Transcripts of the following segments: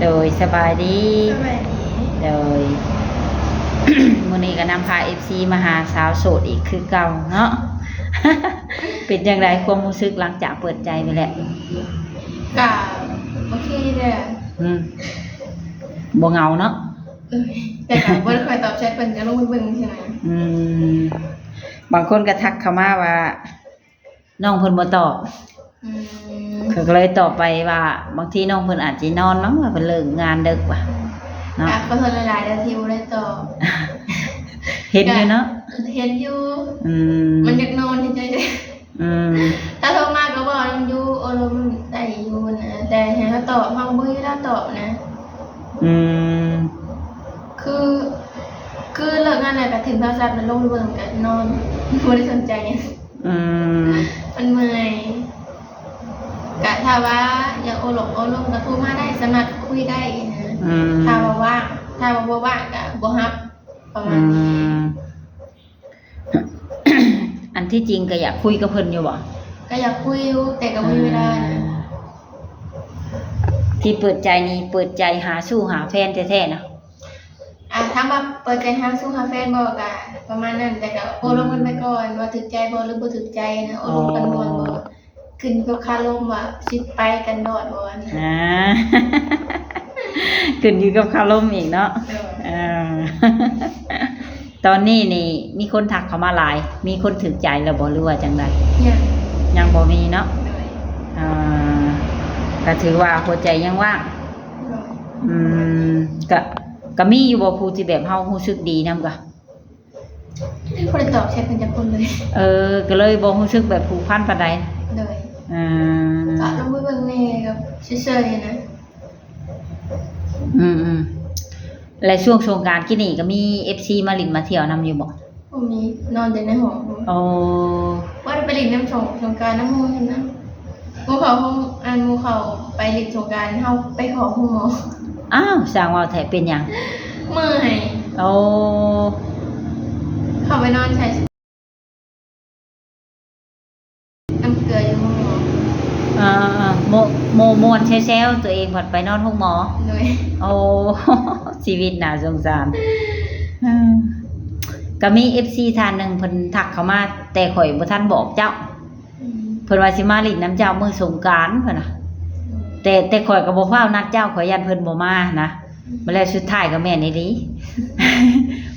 ໂດຍ ສະບາຍດີ. ສະບາຍດີ. ໂດຍ ມື້ນີ້ກໍນຳພາເອັຟຊີມາຫາສາວໂສດອີກຄືເກົ່າເນາະ. ເປັນຈັ່ງໃດຄວາມຮູ້ສຶກຫຼັງຈາກເປີດໃຈໄປແລ້ວ? ກະໂອເຄແຫຼະ. ອືມ ບໍ່ເຫງົາເນາະ? ໂດຍ ແຕ່ກະບໍ່ໄດ້ຄ່ອຍຕອບແຊັດເພິ່ນ ກະລົງໄປເບິ່ງຊື່ນະ. ອືມ ບາງຄົນກໍທັກເຂົ້າມາວ່າ ນ້ອງເພິ່ນບໍ່ຕອບ. ອືມ ຂ້ອຍກໍເລີຍຕອບໄປວ່າ ບາງທີນ້ອງເພິ່ນອາດຊິນອນມັ້ງ ວ່າເພິ່ນເລີກງານເດິກວ່າເນາະ. ກະຂໍໂທດຫຼາຍໆເດີທີ່ບໍ່ໄດ້ຕອບ. ເຫັນຢູ່ເນາະ? ເຫັນຢູ່. ອືມ ມັນຢາກນອນໃນໃຈ. ອືມ ຖ້າໂທມາກໍເວົ້ານຳຢູ່ ໂອ້ລົມໄດ້ຢູ່ນະ ແຕ່ໃຫ້ເຮົາຕອບ ເຮົາບໍ່ມີເວລາຕອບນະ. ອືມ ຄື ຄືເລີກງານແລ້ວກໍຖິ້ມໂທລະສັບ ແລ້ວລົງໄປເບິ່ງກໍນອນ ບໍ່ໄດ້ສົນໃຈຫຍັງ. ອືມ ມັນເມື່ອຍ. ກະຖ້າວ່າຢາກໂອ້ລົມ ໂອ້ລົມກໍໂທມາໄດ້ ສາມາດຄຸຍໄດ້ນະ. ອືມ ຖ້າວ່າວ່າງ ຖ້າວ່າບໍ່ວ່າງກໍບໍ່ຮັບ ປະມານນີ້. ອືມ ອັນທີ່ຈິງກໍຢາກຄຸຍກັບເພິ່ນຢູ່ບໍ່? ກໍຢາກຄຸຍຢູ່ ແຕ່ກໍບໍ່ມີເວລານະ. ອ່າ ທີ່ເປີດໃຈນີ້ ເປີດໃຈຫາຊູ້ຫາແຟນແທ້ໆນະ? ອ່າ ຖາມວ່າເປີດໃຈຫາຊູ້ຫາແຟນບໍ່ ກະປະມານນັ້ນ ແຕ່ກະໂອ້ລົມກັນໄປກ່ອນ ວ່າຖືກໃຈບໍ່ ຫຼືບໍ່ຖືກໃຈນະ ໂອ້ລົມກັນມ່ວນບໍ່. ອໍ ຂຶ້ນກັບຄາລົມວ່າຊິໄປກັນລອດບໍ່ນະ. ອ່າ ຂຶ້ນຢູ່ກັບຄາລົມອີກເນາະ. ໂດຍ ອ່າ ຕອນນີ້ນີ້ມີຄົນທັກເຂົ້າມາຫຼາຍ ມີຄົນຖືກໃຈແລ້ວບໍ່ ຫຼືວ່າຈັ່ງໃດ? ຍັງ ຍັງບໍ່ມີເນາະ. ໂດຍ ອ່າ ກໍຖືວ່າຫົວໃຈຍັງວ່າງ. ໂດຍ ອືມ ກະ ກະມີຢູ່ບໍ່ຜູ້ທີ່ແບບເຮົາຮູ້ສຶກດີນຳກະ? ບໍ່ໄດ້ຕອບແຊັດເພິ່ນຈັກຄົນເລີຍ. ເອີ ກໍເລີຍບໍ່ຮູ້ສຶກແບບຜູກພັນປານໃດ. ໂດຍ ອ່າ ກໍລົງໄປເບິ່ງແດ່ ກໍເຊີຍໆນະ. ອືມໆ ແລະ ຊ່ວງສົງການກີ້ນີ້ກໍມີເອັຟຊີມາຫຼິ້ນມາທ່ຽວນຳຢູ່ບໍ່? ບໍ່ມີ ນອນແຕ່ໃນຫ້ອງ. ໂອ້ ວ່າໄດ້ໄປຫຼິ້ນນຳສົງ ສົງການນຳໝູ່ຫັ້ນນະ. ໝູ່ເຂົາ ອັນ ໝູ່ເຂົາໄປຫຼິ້ນສົງການ ເຮົາໄປເຂົ້າໂຮງໝໍ. ອ້າວ ຊ່າງເວົ້າແທ້ ເປັນຫຍັງ? ເມື່ອຍ. ໂອ້ ເຂົ້າໄປນອນໃສ່ ນ້ຳເກືອຢູ່ໂຮງໝໍ. ອ່າ ໂມ ໂມມ່ວນແຊວໆ ຕົວເອງພັດໄປນອນໂຮງໝໍ. ໂດຍ ໂອ້ ຊີວິດໜ້າສົງສານ. ເອີ ກໍມີເອັຟຊີທ່ານໜຶ່ງເພິ່ນທັກເຂົ້າມາ ແຕ່ຂ້ອຍບໍ່ທັນບອກເຈົ້າ. ອືມ ເພິ່ນວ່າຊິມາຫຼິ້ນນຳເຈົ້າມື້ສົງການ ເພິ່ນວ່າ. ອືມ ແຕ່ ແຕ່ຂ້ອຍກໍບໍ່ຟ້າວນັດເຈົ້າ ຂ້ອຍຢ້ານເພິ່ນບໍ່ມານະ. ອືມ ມາແລ້ວສຸດທ້າຍກໍແມ່ນອີ່ຫຼີ.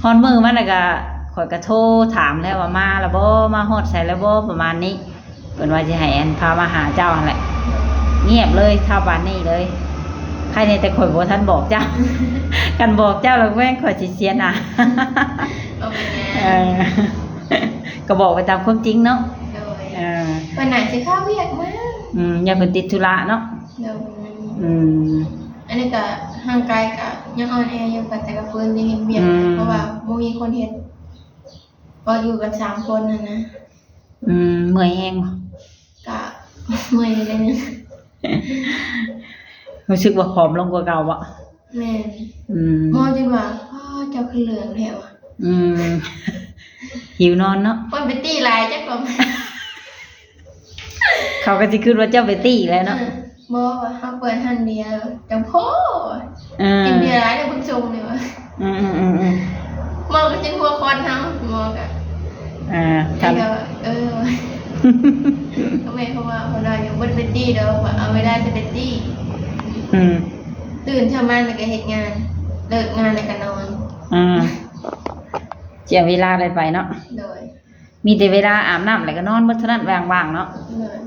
ຮອດມື້ມັນນະກະ ຂ້ອຍກະໂທຖາມແລ້ວວ່າມາແລ້ວບໍ່ ມາຮອດໃສແລ້ວບໍ່ ປະມານນີ້. ເພິ່ນວ່າຊິໃຫ້ອັນພາມາຫາເຈົ້າຫັ້ນແຫຼະ. ໂດຍ ງຽບເລີຍ ທ້າວປານນີ້ເລີຍ. ໃຄແນ່ແຕ່ຂ້ອຍບໍ່ທັນບອກເຈົ້າ. ຄັນບອກເຈົ້າແລ້ວແມ່ນຂ້ອຍຊິເສຍໜ້າ. ບໍ່ເປັນຫຍັງ. ເອີ ກໍບອກໄປຕາມຄວາມຈິງເນາະ. ໂດຍ ເອີ ເພິ່ນໜ້າຊິເຂົ້າວຽກມາ. ອືມ ຢ້ານເພິ່ນຕິດທຸລະເນາະ. ໂດຍ ອືມ ອັນນີ້ກະຮ່າງກາຍກະຍັງອ່ອນແອຢູ່ ກະແຕ່ກະຟື້ນໄດ້ເຮັດວຽກ. ອືມ ເພາະວ່າບໍ່ມີຄົນເຮັດ ເພາະຢູ່ກັນສາມຄົນຫັ້ນນະ. ອືມ ເມື່ອຍແຮງບໍ່? ກະເມື່ອຍຢູ່ໄດ໋. ຮູ້ສຶກວ່າຜອມລົງກວ່າເກົ່າບໍ່? ແມ່ນ. ອືມ ໝໍຈຶ່ງວ່າ ອໍ ເຈົ້າຄືເຫຼືອງແທ້ວະ. ອືມ ຫິວນອນເນາະ. ເພິ່ນໄປຕີຫຼາຍຈັກກວ່າ ເຂົາກໍຊິຄິດວ່າເຈົ້າໄປຕີແຫຼະເນາະ. ເອີ ບໍ່ ວ່າເຮົາເປີດຮ້ານເບຍຈັ່ງພໍ ເອີ ກິນເບຍຫຼາຍແລ້ວເບິ່ງຊົງນີ້ວ່າ. ອືມໆໆໆ ໝໍກໍຈົນຫົວຄວັນເຮົາ ໝໍກໍ ອ່າ ແມ່ນກໍວ່າ ເອີ ກໍແມ່ນເຂົາວ່າ ເພິ່ນວ່າຍັງບໍ່ໄດ້ໄປຕີດອກ ວ່າເອົາເວລາຈະໄປຕີ. ອືມ ຕື່ນເຊົ້າມາແລ້ວກໍເຮັດງານ ເລີກງານແລ້ວກໍນອນ. ອ່າ ຈະເວລາໄດ້ໄປເນາະ. ໂດຍ ມີແຕ່ເວລາອາບນ້ຳແລ້ວກໍນອນເບິດເທົ່ານັ້ນ ວ່າງໆເນາະ. ໂດຍ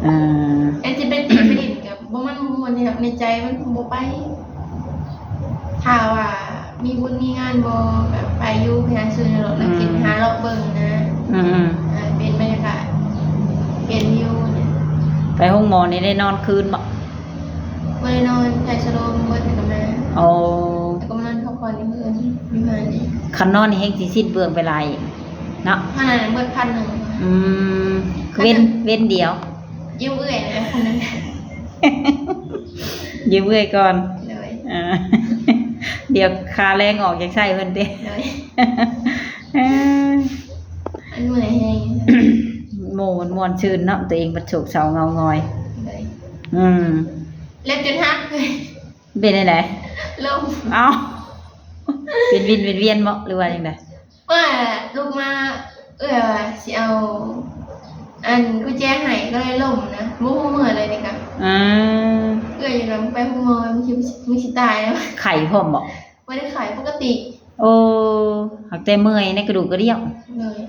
ອ່າ ແຕ່ຊິໄປຕີໄປຫຼິ້ນກໍບໍ່ ມັນບໍ່ມ່ວນໃດ໋ ໃນໃຈມັນບໍ່ໄປ. ຖ້າວ່າມີບຸນມີງານບໍ່ ກໍໄປຢູ່ ໄປຫາຊື້ເລາະ ອືມ ກິນ ຫາເລາະເບິ່ງນະ. ອືມໆ ອ່າ ເປັນບັນຍາກາດ ເປັນວິວ. ໄປໂຮງໝໍນີ້ໄດ້ນອນຄືນບໍ່? ບໍ່ໄດ້ນອນ ໃສ່ສະໂລມເບິດແລ້ວກໍມາ. ໂອ້ ແລ້ວກໍມານອນພັກຜ່ອນຢູ່ເຮືອນ ຢູ່ເຮືອນນີ້. ຄັນນອນນີ້ແຮ່ງຊິສິ້ນເປືອງໄປຫຼາຍເນາະ. ເທົ່ານັ້ນເບິດພັນໜຶ່ງ. ອືມ ເວັ້ນ ເວັ້ນດຽວ ຢືມເອື້ອຍແລ້ວກັນ ພັນໜຶ່ງ ຢືມເອື້ອຍກ່ອນ. ໂດຍ ອ່າ ດຽວຄ່າແຮງອອກ ຢາກໃຊ້ເພິ່ນຕິ. ໂດຍ ເອີ ມັນເມື່ອຍແຮງ. ໝູ່ມັນມ່ວນຊື່ນເນາະ ຕົວເອງບັດໂສກເສົ້າເຫງົາຫງອຍ. ໂດຍ ອືມ ເລັບຈົນຫັກ. ເປັນຈັ່ງໃດ? ລົ້ມ. ເອົ້າ ເປັນວິນເປັນວຽນບໍ ຫຼືວ່າຈັ່ງໃດ? ວ່າລຸກມາ ເອື້ອຍວ່າຊິເອົາອັນກຸນແຈໃຫ້ ກໍເລີຍລົ້ມນະ ບໍ່ຮູ້ເມື່ອຍເລີຍນີ້ກະ. ອືມ ເອື້ອຍຢູ່ນຳ ໄປໂຮງໝໍ ມຶງຊິ ມຶງຊິຕາຍແລ້ວ. ໄຂ້ພ້ອມບໍ? ບໍ່ໄດ້ໄຂ້ ປົກກະຕິ. ໂອ້ ຫາກແຕ່ເມື່ອຍໃນກະດູກກະດຽວ. ໂດຍ.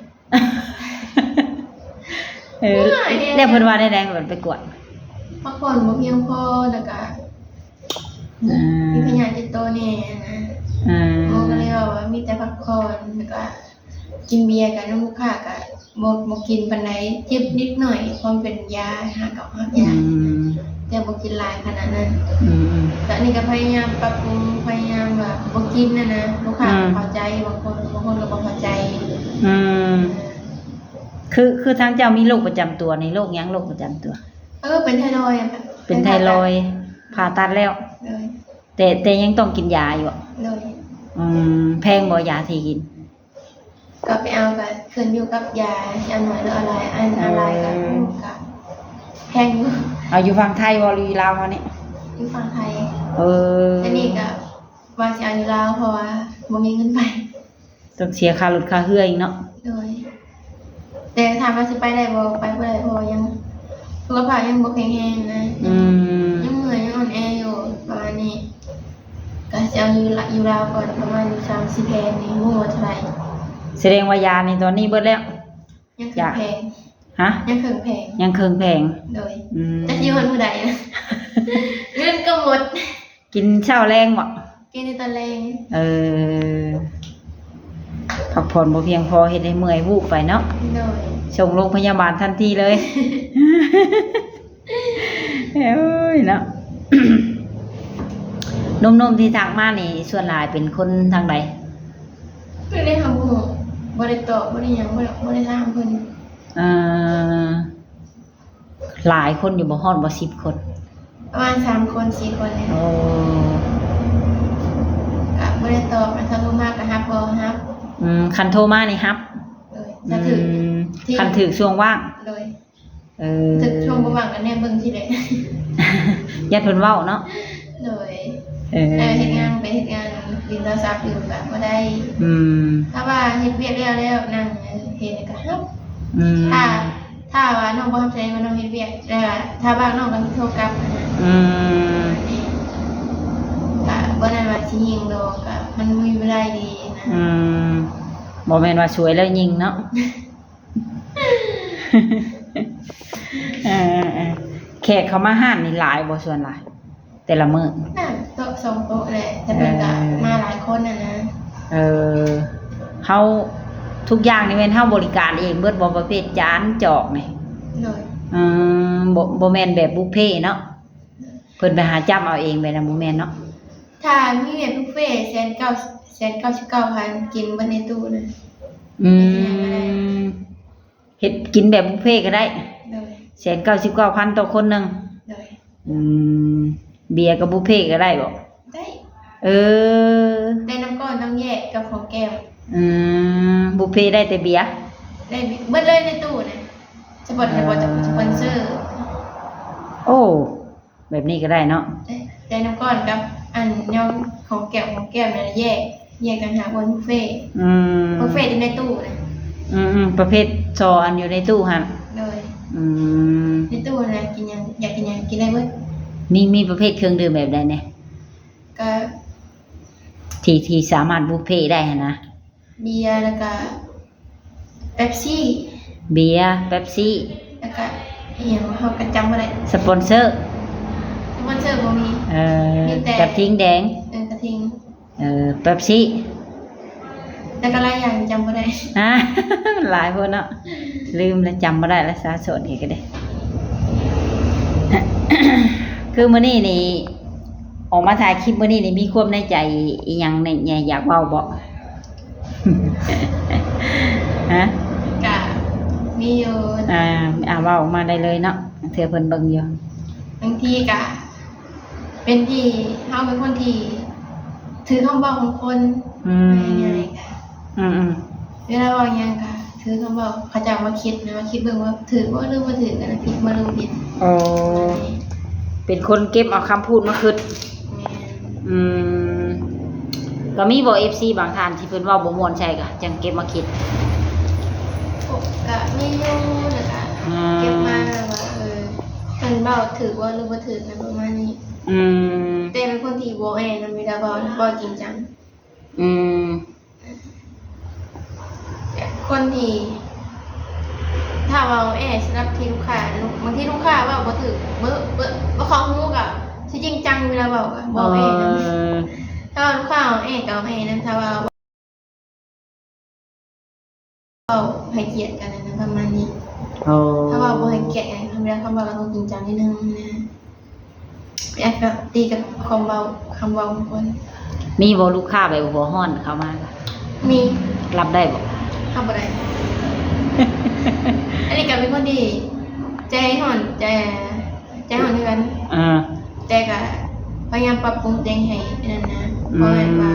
ເອີ ເມື່ອຍແຮງ. ແລ້ວເພິ່ນວ່າແນວໃດ ເພິ່ນໄປກວດ? ພັກຜ່ອນບໍ່ພຽງພໍ ແລ້ວກະ ອືມ ມີພະຍາດຕິດຕໍ່ແດ່ນະ. ອືມ ໝໍກໍເລີຍເວົ້າວ່າມີແຕ່ພັກຜ່ອນ ແລ້ວກະກິນເບຍກັບນ້ຳລູກຄ້າກະບໍ່ ບໍ່ກິນປານໃດ ຈິບນິດໜ້ອຍ ເພາະມັນເປັນຢາ ຫາກະຮັບຢາ. ອືມ ແຕ່ບໍ່ກິນຫຼາຍຂະໜາດນັ້ນ. ອືມ ກະອັນນີ້ກະພະຍາຍາມປັບປຸງ ພະຍາຍາມວ່າບໍ່ກິນຫັ້ນນະ ລູກຄ້າ ອືມ ກໍເຂົ້າໃຈ ບາງຄົນ ບາງຄົນກໍບໍ່ເຂົ້າໃຈ. ອືມ ຄື ຄືທາງເຈົ້າມີໂລກປະຈຳຕົວນີ້ ໂລກຫຍັງ ໂລກປະຈຳຕົວ? ເອີ ເປັນໄທຣອຍ. ເປັນໄທຣອຍ ຜ່າຕັດແລ້ວ. ໂດຍ. ແຕ່ ແຕ່ຍັງຕ້ອງກິນຢາຢູ່ບໍ? ໂດຍ. ອືມ ແພງບໍ ຢາທີ່ກິນ? ກໍໄປເອົາ ກໍຂຶ້ນຢູ່ກັບຢາ ຊິເອົາໜ້ອຍຫຼືເອົາຫຼາຍ ອັນເອົາຫຼາຍກໍ ເອີ ກໍແພງຢູ່. ເອົາຢູ່ຝັ່ງໄທບໍ ຫຼືຢູ່ລາວເຮົານີ້? ຢູ່ຝັ່ງໄທ. ເອີ ແຕ່ນີ້ກໍວ່າຊິເອົາຢູ່ລາວ ເພາະວ່າບໍ່ມີເງິນໄປ. ຕ້ອງເສຍຄ່າລົດຄ່າເຮືອອີກເນາະ. ໂດຍ. ແຕ່ຖາມວ່າຊິໄປໄດ້ບໍ່? ໄປບໍ່ໄດ້ ເພາະວ່າຍັງ ສຸຂະພາບຍັງບໍ່ແຂງແຮງນະ. ອືມ ຍັງເມື່ອຍ ຍັງອ່ອນແອຢູ່ ປະມານນີ້. ກະຊິເອົາຢູ່ລະ ຢູ່ລາວກ່ອນ ປະມານຢູ່ສາມສີ່ແຜງນີ້ ບໍ່ຮູ້ວ່າເທົ່າໃດ. ສະແດງວ່າຢານີ້ຕອນນີ້ເບິດແລ້ວ? ຍັງເຄິ່ງແຜງ. ຮະ? ຍັງເຄິ່ງແຜງ. ຍັງເຄິ່ງແຜງ. ໂດຍ. ອືມ ຈັກຊິຢູ່ຮອດມື້ໃດນະ ເງິນກໍໝົດ. ກິນເຊົ້າແລງບໍ? ກິນໃນຕອນແລງ. ເອີ ພັກຜ່ອນບໍ່ພຽງພໍ ເຮັດໃຫ້ເມື່ອຍວູບໄປເນາະ. ໂດຍ. ສົ່ງໂລງພະຍາບານທັນທີເລີຍ. ໂອ້ຍເນາະ ໜຸ່ມໆທີ່ທັກມານີ້ ສ່ວນຫຼາຍເປັນຄົນທາງໃດ? ຄືໄດ້ຮັບຮູ້ ບໍ່ໄດ້ຕອບ ບໍ່ໄດ້ຫຍັງ ບໍ່ໄດ້ ບໍ່ໄດ້ຖາມເພິ່ນ. ເອີ ຫຼາຍຄົນຢູ່ບໍ່? ຮອດບໍ່ສິບຄົນ? ປະມານສາມຄົນສີ່ຄົນນີ້. ໂອ້ ກະບໍ່ໄດ້ຕອບ ຄັນເຂົາໂທມາກະຮັບບໍ່ຮັບ. ອືມ ຄັນໂທມານີ້ຮັບ. ໂດຍ. ຖ້າຖືກ ອືມ ທີ່ ຄັນຖືກຊ່ວງວ່າງ. ໂດຍ. ເອີ ຖືກຊ່ວງບໍ່ວ່າງກະແນມເບິ່ງທີໃດ ຢ້ານເພິ່ນເວົ້າເນາະ. ໂດຍ. ເອີ ເຮັດງານໄປເຮັດງານ ຫຼິ້ນໂທລະສັບຢູ່ກະບໍ່ໄດ້. ອືມ ຖ້າວ່າເຮັດວຽກແລ້ວ ແລ້ວນັ່ງເຮັດກະຮັບ. ອືມ ຖ້າ ຖ້າວ່ານ້ອງບໍ່ຮັບສາຍ ວ່ານ້ອງເຮັດວຽກ ແຕ່ວ່າຖ້າວ່າງນ້ອງກໍໂທກັບນະ. ອືມ ກະບໍ່ແມ່ນວ່າຊິຍິງດອກ ກະມັນມີເວລາດີນະ. ອືມ ບໍ່ແມ່ນວ່າສວຍແລ້ວຍິງເນາະ. ເອີ ເອີ ເອີ ແຂກເຂົ້າມາຮ້ານນີ້ຫຼາຍບໍ່ ສ່ວນຫຼາຍ ແຕ່ລະມື້? ໜ້າໂຕະສອງໂຕະແຫຼະ ແຕ່ເພິ່ນກະ ເອີ ມາຫຼາຍຄົນຫັ້ນນະ. ເອີ ເຮົາ ທຸກຢ່າງນີ້ແມ່ນເຮົາບໍລິການເອງເບິດບໍ່ ປະເພດຈານຈອກນີ້? ໂດຍ. ອືມ ບໍ່ ບໍ່ແມ່ນແບບບຸບເພເນາະ? ໂດຍ. ເພິ່ນໄປຫາຈັບເອົາເອງແບບນັ້ນ ບໍ່ແມ່ນເນາະ? ຖ້າມີແບບບຸບເຟແສນເກົ້າ ແສນເກົ້າສິບເກົ້າພັນ ກິນເບິດໃນຕູ້ນະ. ອືມ ເຮັດກິນແບບບຸບເຟກໍໄດ້. ໂດຍ. ແສນເກົ້າສິບເກົ້າພັນຕໍ່ຄົນໜຶ່ງ. ໂດຍ. ອືມ ເບຍກໍບຸບເຟກໍໄດ້ບໍ? ໄດ້. ເອີ ແຕ່ນ້ຳກ້ອນຕ້ອງແຍກກັບຂອງແກ້ມ. ອືມ ບຸບເຟໄດ້ແຕ່ເບຍ? ໄດ້ເບິດເລີຍໃນຕູ້ນະ ສະປອນ ເອີ ສະປອນ ສະປອນເຊີ. ໂອ້ ແບບນີ້ກໍໄດ້ເນາະ. ແຕ່ ແຕ່ນ້ຳກ້ອນກັບອັນຍອງຂອງແກ້ມ ຂອງແກ້ມນັ້ນແຍກ ແຍກຕ່າງຫາກ ບໍ່ບຸບເຟ. ອືມ ບຸບເຟຢູ່ໃນຕູ້ນະ. ອືມໆ ປະເພດຊໍອັນຢູ່ໃນຕູ້ຫັ້ນ. ໂດຍ. ອືມ ໃນຕູ້ນະ ກິນຫຍັງ ຢາກກິນຫຍັງກິນໄດ້ເບິດ. ມີ ມີປະເພດເຄື່ອງດື່ມແບບໃດແດ່? ກະ ທີ່ ທີ່ສາມາດບຸບເຟໄດ້ຫັ້ນນະ. ເບຍ ແລ້ວກະເປັບຊີ. ເບຍ ເປັບຊີ ແລ້ວກະອີ່ຫຍັງ ເຮົາກະຈຳບໍ່ໄດ້. ສະປອນເຊີ ສະປອນເຊີບໍ່ມີ. ເອີ ມີແຕ່ກະທິງແດງ. ເອີ ກະທິງ. ເອີ ເປັບຊີ ແລ້ວກະຫຼາຍຢ່າງຈຳບໍ່ໄດ້. ອາ ຫຼາຍໂພດເນາະ ລືມແລ້ວ ຈຳບໍ່ໄດ້ແລ້ວ ສາວໂສດນີ້ກະເດ້. ຄືມື້ນີ້ນີ້ ອອກມາຖ່າຍຄລິບມື້ນີ້ນີ້ ມີຄວາມໃນໃຈອີ່ຫຍັງແດ່ ຢາກເວົ້າບໍ່? ຮະ? ກະມີຢູ່. ອາ ອາ ເວົ້າອອກມາໄດ້ເລີຍເນາະ ເທື່ອເພິ່ນເບິ່ງຢູ່. ບາງທີກະເປັນທີ່ເຮົາເປັນຄົນທີ່ຖືກຄຳເວົ້າຂອງຄົນ. ອືມ ງ່າຍໆ ອືມໆ ເວລາເວົ້າຫຍັງກະຖືກຄຳເວົ້າ ເຂົາເຈົ້າມາຄິດນະ ມາຄິດເບິ່ງວ່າຖືກບໍ່ ຫຼືບໍ່ຖືກ ອັນນັ້ນຜິດບໍ່ ຫຼືຜິດ. ໂອ້ ເປັນຄົນເກັບເອົາຄຳພູດມາຄິດ. ແມ່ນ. ອືມ ກໍມີບໍ່ ເອັຟຊີ ບາງທ່ານທີ່ເພິ່ນເວົ້າບໍ່ມ່ວນໃສ່ ກໍຈັ່ງເກັບມາຄິດ? ກໍມີຢູ່ ແລ້ວກໍ ອືມ ເກັບມາວ່າ ເອີ ເພິ່ນເວົ້າຖືກບໍ່ ຫຼືບໍ່ຖືກນະ ປະມານນີ້. ອືມ ແຕ່ເປັນຄົນທີ່ບໍ່ແອນຳ ເວລາເວົ້າ ເວົ້າຈິງຈັງ. ອືມ ຄົນທີ່ ຖ້າເວົ້າແອສຳລັບທີ່ລູກຄ້າ ບາງທີລູກຄ້າເວົ້າບໍ່ຖືກ ບໍ່ ບໍ່ ບໍ່ເຂົ້າຫູ ກໍຊິຈິງຈັງເວລາເວົ້າ ກໍບໍ່ແອນຳ. ເອີ ຖ້າວ່າລູກຄ້າເວົ້າແອ ກໍເວົ້າແອນຳ ຖ້າວ່າ ເວົ້າໃຫ້ກຽດກັນນະ ປະມານນີ້. ໂອ້ ຖ້າວ່າບໍ່ໃຫ້ກຽດກັນ ຄຳເວົ້າ ຄຳເວົ້າກໍຕ້ອງຈິງຈັງໜ້ອຍໜຶ່ງນະ. ແອບກັບ ຕິດກັບຄວາມເວົ້າ ຄຳເວົ້າຂອງຄົນ. ມີບໍ່ລູກຄ້າແບບຫົວຮ້ອນເຂົ້າມາ? ມີ. ຮັບໄດ້ບໍ່? ຮັບບໍ່ໄດ້. ອັນນີ້ກໍເປັນຄົນທີ່ໃຈຮ້ອນ ໃຈ ໃຈຮ້ອນຄືກັນ. ເອີ ແຕ່ກໍພະຍາຍາມປັບປຸງຕົວເອງໃຫ້ອັນນັ້ນນະ. ອືມ ເພາະວ່າ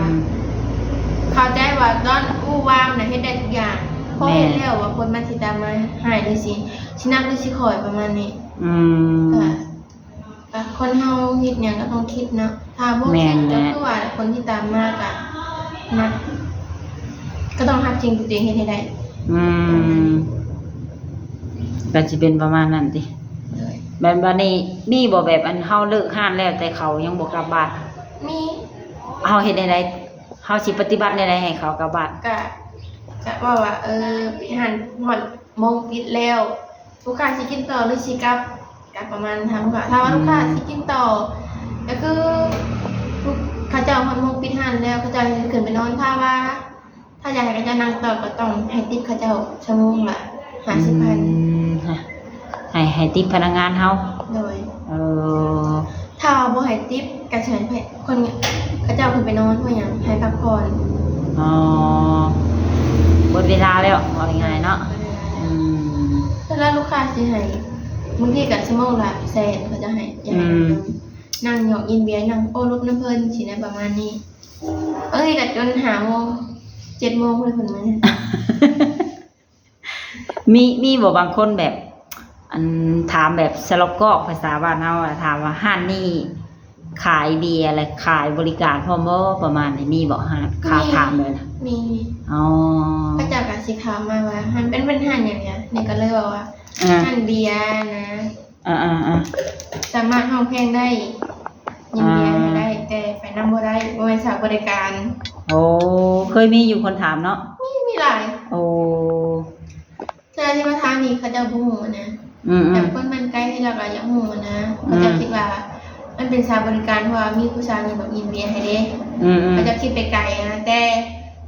ເຂົ້າໃຈວ່າຕອນອູ້ວາມນະເຮັດໄດ້ທຸກຢ່າງ. ພໍເຮັດແລ້ວວ່າຜົນມັນຊິຕາມມາຮ້າຍ ຫຼືຊິ ຊິໜັກ ຫຼືຊິຄ່ອຍ ປະມານນີ້. ອືມ ກໍ ກໍຄົນເຮົາເຮັດຫຍັງກໍຕ້ອງຄິດເນາະ. ຖ້າບໍ່ຄິດ ແມ່ນແຫຼະ ກໍຄືວ່າຜົນທີ່ຕາມມາກໍໜັກ ກໍຕ້ອງຮັບສິ່ງທີ່ຕົວເອງເຮັດໃຫ້ໄດ້. ອືມ ປະມານນີ້ ກໍຊິເປັນປະມານນັ້ນຕິ. ໂດຍ ແບບບາດນີ້ມີບໍ່ ແບບອັນເຮົາເລີກຮ້ານແລ້ວ ແຕ່ເຂົາຍັງບໍ່ກັບບ້ານ? ມີ. ເຮົາເຮັດແນວໃດ? ເຮົາຊິປະຕິບັດແນວໃດໃຫ້ເຂົາກັບບ້ານ? ກະ ກະເວົ້າວ່າ ເອີ ຮ້ານຮອດໂມງປິດແລ້ວ ລູກຄ້າຊິກິນຕໍ່ ຫຼືຊິກັບ ກະປະມານນັ້ນ. ຖ້າວ່າ ອືມ ລູກຄ້າຊິກິນຕໍ່ ກໍຄື ເຂົາເຈົ້າຮອດໂມງປິດຮ້ານແລ້ວ ເຂົາເຈົ້າຊິຂຶ້ນໄປນອນ. ຖ້າວ່າ ຖ້າຢາກໃຫ້ເຂົາເຈົ້ານັ່ງຕໍ່ ກໍຕ້ອງໃຫ້ຕິບເຂົາເຈົ້າຊົ່ວໂມງລະຫ້າສິບພັນ. ອືມ ໃຫ້ ໃຫ້ຕິບພະນັກງານເຮົາ. ໂດຍ ເອີ ຖ້າວ່າບໍ່ໃຫ້ຕິບ ກໍຊິໃຫ້ຄົນ ເຂົາເຈົ້າຂຶ້ນໄປນອນ ເພາະຫຍັງ ໃຫ້ພັກຜ່ອນ. ອໍ ໝົດເວລາແລ້ວ ເວົ້າງ່າຍໆເນາະ. ອືມ ສ່ວນຫຼາຍລູກຄ້າຊິໃຫ້ ບາງທີກໍຊົ່ວໂມງລະແສນ ເຂົາເຈົ້າໃຫ້. ອືມ ຢາກໃຫ້ນັ່ງ ນັ່ງຫຍອກກິນເບຍ ນັ່ງໂອ້ລົມນຳເພິ່ນຊີ້ນະ ປະມານນີ້. ເອີຍ ກໍຈົນຫ້າໂມງ ເຈັດໂມງເພິ່ນເພິ່ນມາ. ມີ ມີບໍ່ບາງຄົນແບບ ອັນ ຖາມແບບສະຫຼອກກອກ ພາສາບ້ານເຮົາອະ ຖາມວ່າຮ້ານນີ້ຂາຍເບຍ ແລະ ຂາຍບໍລິການພ້ອມບໍ່ ປະມານນີ້ ມີບໍ່? ຮ້ານ ມີ ຖາມແບບນັ້ນ. ມີ ມີ ອໍ ເຂົາເຈົ້າກໍຊິຖາມມາວ່າ ຮ້ານເປັນ ເປັນຮ້ານຫຍັງ? ນີ້ກໍເລີຍເວົ້າວ່າ ອ່າ ຮ້ານເບຍນະ. ອ່າໆໆ ສາມາດຮ້ອງເພງໄດ້ ຍິນດີໃຫ້ໄດ້ ອ່າ ແຕ່ໄປນຳບໍ່ໄດ້ ບໍ່ແມ່ນສາວບໍລິການ. ໂອ້ ເຄີຍມີຢູ່ຄົນຖາມເນາະ? ມີ ມີຫຼາຍ. ໂອ້ ເທື່ອທີ່ມາຖາມນີ້ ເຂົາເຈົ້າບໍ່ຮູ້ນະ. ອືມໆ ແບບຄົນບ້ານໄກ ເຂົາເຈົ້າກໍຢາກຮູ້ນະ. ອືມ ເຂົາເຈົ້າຄິດວ່າມັນເປັນສາວບໍລິການ ເພາະວ່າມີຜູ້ສາວຍິງແບບຍິນເບຍໃຫ້ເດ້. ອືມໆ ເຂົາເຈົ້າຄິດໄປໄກນະ ແຕ່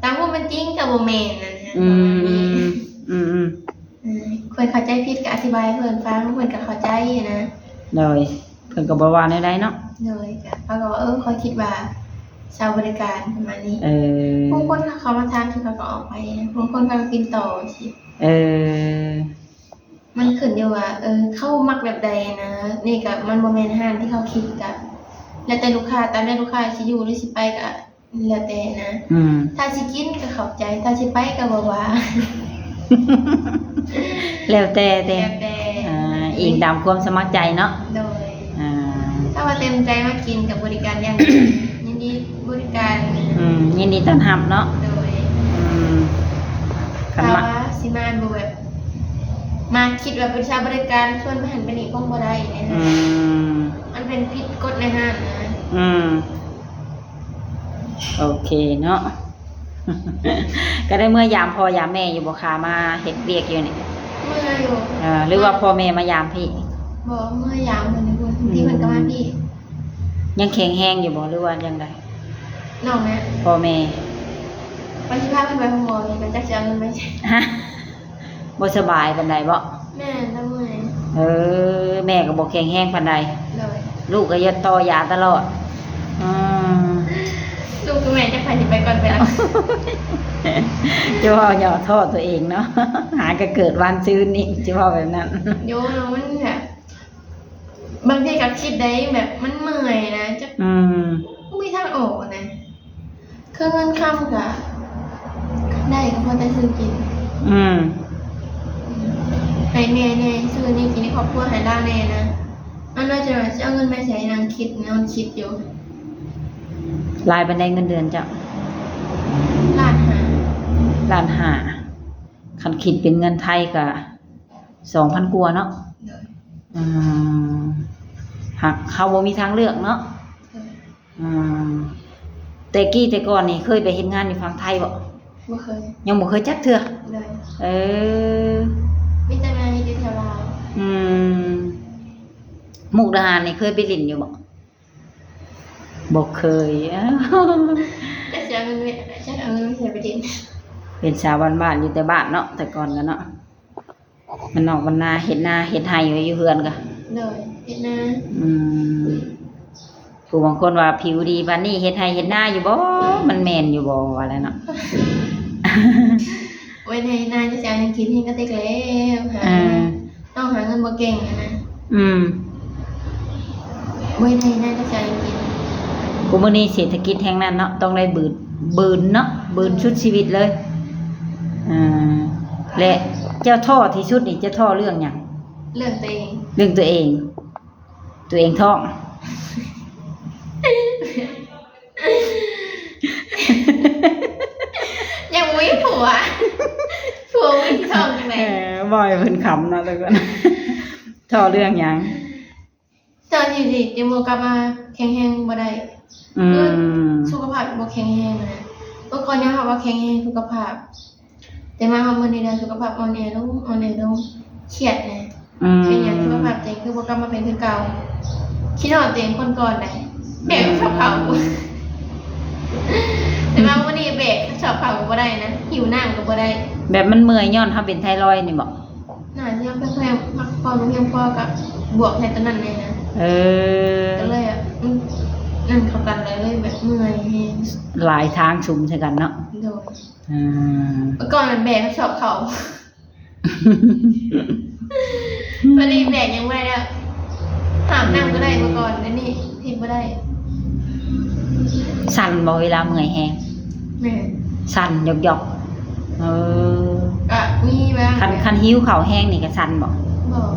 ຕາມຄວາມເປັນຈິງກໍບໍ່ແມ່ນນະ. ອືມ ປະມານນີ້ ອືມໆ ອືມໆ ເອີ ເພິ່ນເຂົ້າໃຈຜິດກໍອະທິບາຍໃຫ້ເພິ່ນຟັງ ເພິ່ນກໍເຂົ້າໃຈນະ. ໂດຍ ເພິ່ນກໍບໍ່ວ່າແນວໃດເນາະ. ໂດຍ ກໍເຂົາກໍວ່າ ເອີ ຂ້ອຍຄິດວ່າສາວບໍລິການ ປະມານນີ້. ເອີ ບາງຄົນເຂົາມາທາງທີ່ເຂົາກໍອອກໄປນະ ບາງຄົນເຂົາກໍກິນຕໍ່ຊີ້. ເອີ ມັນຂຶ້ນຢູ່ວ່າ ເອີ ເຂົາມັກແບບໃດນະ. ນີ້ກໍມັນບໍ່ແມ່ນຮ້ານທີ່ເຂົາຄິດ ກໍແລ້ວແຕ່ລູກຄ້າ ຕາມໃດລູກຄ້າຊິຢູ່ ຫຼືຊິໄປກໍ ແລ້ວແຕ່ນະ. ອືມ ຖ້າຊິກິນກໍເຂົ້າໃຈ ຖ້າຊິໄປກໍບໍ່ວ່າ. ແລ້ວແຕ່ເດ້ ແລ້ວແຕ່ ອ່າ ອີງຕາມຄວາມສະໝັກໃຈເນາະ. ໂດຍ ອ່າ ຖ້າວ່າເຕັມໃຈມາກິນກໍບໍລິການຢ່າງດີ ຍິນດີບໍລິການ. ອືມ ຍິນດີຕ້ອນຮັບເນາະ. ໂດຍ ອືມ ຄັນ ຖ້າວ່າຊິມາແບບ ມາຄິດວ່າເປັນສາວບໍລິການ ຊວນໄປຫັ້ນໄປນີ້ຄົງບໍ່ໄດ້ນະ. ອືມ ມັນເປັນຜິດກົດໃນຮ້ານນະ. ອືມ ໂອເຄເນາະ. ກໍໄດ້ເມືອຍາມພໍ່ຍາມແມ່ຢູ່ບໍ່ຄະ ມາເຮັດວຽກຢູ່ນີ້? ເມືອຢູ່. ເອີ ຫຼືວ່າພໍ່ແມ່ມາຍາມພີ້? ບໍ່ ເມືອຍາມເພິ່ນຢູ່ພຸ້ນ ອືມ ທີ່ເພິ່ນກໍມາພີ້. ຍັງແຂງແຮງຢູ່ບໍ່ ຫຼືວ່າຈັ່ງໃດ? ນ້ອງນະ? ພໍ່ແມ່ ວ່າຊິພາເພິ່ນໄປໂຮງໝໍນີ້ ກໍຈັກຊິເອົາເງິນໄປໃສ. ບໍ່ສະບາຍປານໃດບໍ? ແມ່ນ ລາວເມື່ອຍ. ເອີ ແມ່ກໍບໍ່ແຂງແຮງປານໃດ. ໂດຍ ລູກກໍຢາກຕໍ່ຢາຕະຫຼອດ. ອືມ ລູກກັບແມ່ຈັກໃຜຊິໄປກ່ອນໄປຫຼັງ. ຈະເວົ້າຫຍໍ້ທໍ້ຕົວເອງເນາະ ຫາກໍເກີດວານຊືນນີ້ ຈະເວົ້າແບບນັ້ນ. ໂຍ ມັນແບບ ບາງທີກໍຄິດໄດ້ແບບມັນເມື່ອຍນະ ຈັກ ອືມ ບໍ່ມີທາງອອກນະ. ຄືເງິນຄຳກະໄດ້ ກໍພໍແຕ່ຊື້ກິນ. ອືມ ໃຫ້ແມ່ແດ່ ຊື້ແນວກິນໃຫ້ຄອບຄົວ ໃຫ້ລາວແດ່ນະ. ອັນນັ້ນຈະວ່າຊິເອົາເງິນມາໃສ ນັ່ງຄິດ ນອນຄິດຢູ່. ຫຼາຍປານໃດເງິນເດືອນເຈົ້າ? ລ້ານຫ້າ. ລ້ານຫ້າ ຄັນຄິດເປັນເງິນໄທກໍສອງພັນກວ່າເນາະ. ໂດຍ. ອືມ ຫາກເຮົາບໍ່ມີທາງເລືອກເນາະ. ໂດຍ. ອືມ ແຕ່ກີ້ແຕ່ກ່ອນນີ້ເຄີຍໄປເຮັດງານຢູ່ຝັ່ງໄທບໍ່? ບໍ່ເຄີຍ. ຍັງບໍ່ເຄີຍຈັກເທື່ອ? ໂດຍ. ເອີ ມີແຕ່ມາເຮັດຢູ່ແຖວລາວ. ອືມ ມຸກດາຫານນີ້ເຄີຍໄປຫຼິ້ນຢູ່ບໍ່? ບໍ່ເຄີຍ. ຈັກຊິເອົາເງິນ ຈັກເອົາເງິນໃສໄປຫຼິ້ນ. ເປັນສາວບ້ານໆ ຢູ່ແຕ່ບ້ານເນາະ ແຕ່ກ່ອນກໍເນາະ. ບ້ານນອກບ້ານນາ ເຮັດນາເຮັດໄຮ່ໄວ້ຢູ່ເຮືອນກະ. ໂດຍ ເຮັດນາ. ອືມ ຜູ້ບາງຄົນວ່າຜິວດີປານນີ້ ເຮັດໄຮ່ເຮັດນາຢູ່ບໍ່? ມັນແມ່ນຢູ່ບໍ່ ວ່າແລ້ວເນາະ. ໂອ້ຍ ໄຮ່ນາຈະເອົາຫຍັງກິນ ເຮັດກະຕິກແລ້ວ. ເອີ ນ້ອງຫາເງິນບໍ່ເກັ່ງຫັ້ນນະ. ອືມ ບໍ່ເຮັດໄຮ່ນາຈະເອົາຫຍັງກິນ. ຄູ່ມື້ນີ້ເສດຖະກິດແຮງນັ້ນເນາະ ຕ້ອງໄດ້ບືນ ບືນເນາະ ບືນສຸດຊີວິດເລີຍ. ເອີ ແລະ ເຈົ້າທໍ້ທີ່ສຸດນີ້ ເຈົ້າທໍ້ເລື່ອງຫຍັງ? ເລື່ອງຕົວເອງ. ເລື່ອງຕົວເອງ. ຕົວເອງທ້ອງ. ຍັງບໍ່ມີຜົວ. ຜົວບໍ່ມີຊິທ້ອງຈັ່ງໃດ? ເອີ ບໍ່ໃຫ້ເພິ່ນຂຳເນາະ ທຸກຄົນ. ທໍ້ເລື່ອງຫຍັງ? ເຈົ້າຢູ່ດີໆ ຍັງບໍ່ກັບມາແຂງແຮງບໍ່ໄດ້. ອືມ ຄືສຸຂະພາບບໍ່ແຂງແຮງນະ. ເມື່ອກ່ອນຍອມຮັບວ່າແຂງແຮງສຸຂະພາບ ແຕ່ມາຮອດມື້ນີ້ແລ້ວ ສຸຂະພາບອ່ອນແອລົງ ອ່ອນແອລົງ ຄຽດແດ່. ອືມ ເປັນຫຍັງສຸຂະພາບຕົວເອງຄືບໍ່ກັບມາເປັນຄືເກົ່າ? ຄິດຮອດຕົວເອງຄົນກ່ອນໃດ໋ ແບກກະສອບເຂົ້າ. ອືມ ແຕ່ມາມື້ນີ້ແບກກະສອບເຂົ້າກໍບໍ່ໄດ້ນະ ຫິ້ວນ້ຳກໍບໍ່ໄດ້. ແບບມັນເມື່ອຍຍ້ອນເຮົາເປັນໄທຣອຍນີ້ບໍ? ໜ້າຈະຍັງພຽງພໍ ພັກຜ່ອນບໍ່ພຽງພໍ ກໍບວກໃສ່ຕົວນັ້ນແດ່ນະ. ເອີ ກໍເລີຍ ອືມ ນັ້ນເຂົ້າກັນ ເລີຍແບບເມື່ອຍແຮງ ຫຼາຍທາງຊຸມໃສ່ກັນເນາະ. ໂດຍ. ອືມ ເມື່ອກ່ອນແບກກະສອບເຂົ້າ ບັດນີ້ແບກຫຍັງບໍ່ໄດ້ແລ້ວ ຫາບນ້ຳກໍໄດ້ເມື່ອກ່ອນ ດຽວນີ້ເຮັດບໍ່ໄດ້. ສັ່ນບໍ່ເວລາເມື່ອຍແຮງ? ແມ່ນ ສັ່ນຢອກໆ. ເອີ ກະມີບ້າງ. ຄັນ ຄັນຫິວເຂົ້າແຮງນີ້ກະສັ່ນບໍ່? ບໍ່.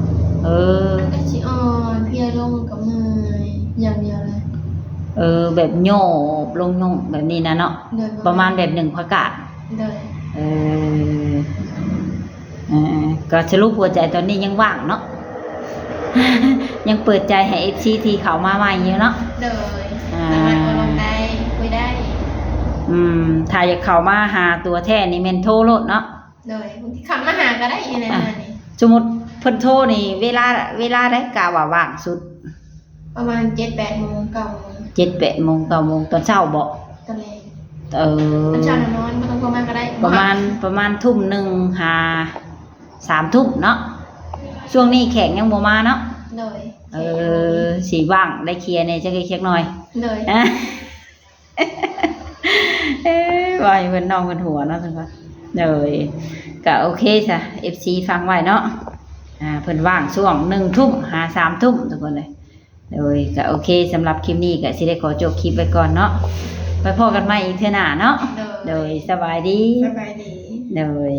ເອີ ມັນກະຊິອ່ອນເພຍລົງ ກະເມື່ອຍຢ່າງດຽວເລີຍ. ເອີ ແບບໂຍບລົງໂຍບແບບນີ້ນະເນາະ. ໂດຍ. ປະມານແບບໜຶ້ງຜັກກາດ. ໂດຍ. ເອີ ເອີ ກໍສະຫຼຸບຫົວໃຈຕອນນີ້ຍັງວ່າງເນາະ ຍັງເປີດໃຈໃຫ້ເອັຟຊີທີ່ເຂົ້າມາໃໝ່ຢູ່ເນາະ. ໂດຍ. ອ່າ ສາມາດເວົ້າລົມໄດ້ ຄຸຍໄດ້. ອືມ ຖ້າຢາກເຂົ້າມາຫາຕົວແທ້ນີ້ແມ່ນໂທໂລດເນາະ. ໂດຍ. ບາງທີເຂົ້າມາຫາກໍໄດ້ຢູ່ໃນ ອ່າ ນັ້ນນີ້. ສົມມຸດເພິ່ນໂທນີ້ ເວລາ ເວລາໃດກະວ່າວ່າງສຸດ? ປະມານເຈັດແປດໂມງ ເກົ້າໂມງ. ເຈັດແປດໂມງ ເກົ້າໂມງ ຕອນເຊົ້າບໍ? ຕອນແລງ. ເອີ ຕອນເຊົ້ານອນ ບໍ່ຕ້ອງໂທມາກໍໄດ້. ປະມານ ປະມານທຸ່ມໜຶ່ງຫາສາມທຸ່ມເນາະ. ຊ່ວງນີ້ແຂກຍັງບໍ່ມາເນາະ. ໂດຍ. ເອີ ຊິວ່າງໄດ້ເຄຍແດ່ຈັກເລັກຈັກນ້ອຍ. ໂດຍ. ເອີ ວ່າໃຫ້ເພິ່ນ ນ້ອງເພິ່ນຫົວເນາະ ຊັ້ນວ່າ. ໂດຍ. ກະໂອເຄຊະ ເອັຟຊີຟັງໄວ້ເນາະ. ອ່າ ເພິ່ນວ່າງຊ່ວງໜຶ່ງທຸ່ມຫາສາມທຸ່ມ ທຸກຄົນເອີຍ. ໂດຍ ກະໂອເຄ ສຳລັບຄລິບນີ້ກະຊິໄດ້ຂໍຈົບຄລິບໄວ້ກ່ອນເນາະ. ໄວ້ພໍ້ກັນໃໝ່ອີກເທື່ອໜ້າເນາະ. ໂດຍ. ໂດຍ ສະບາຍດີ. ສະບາຍດີ. ໂດຍ.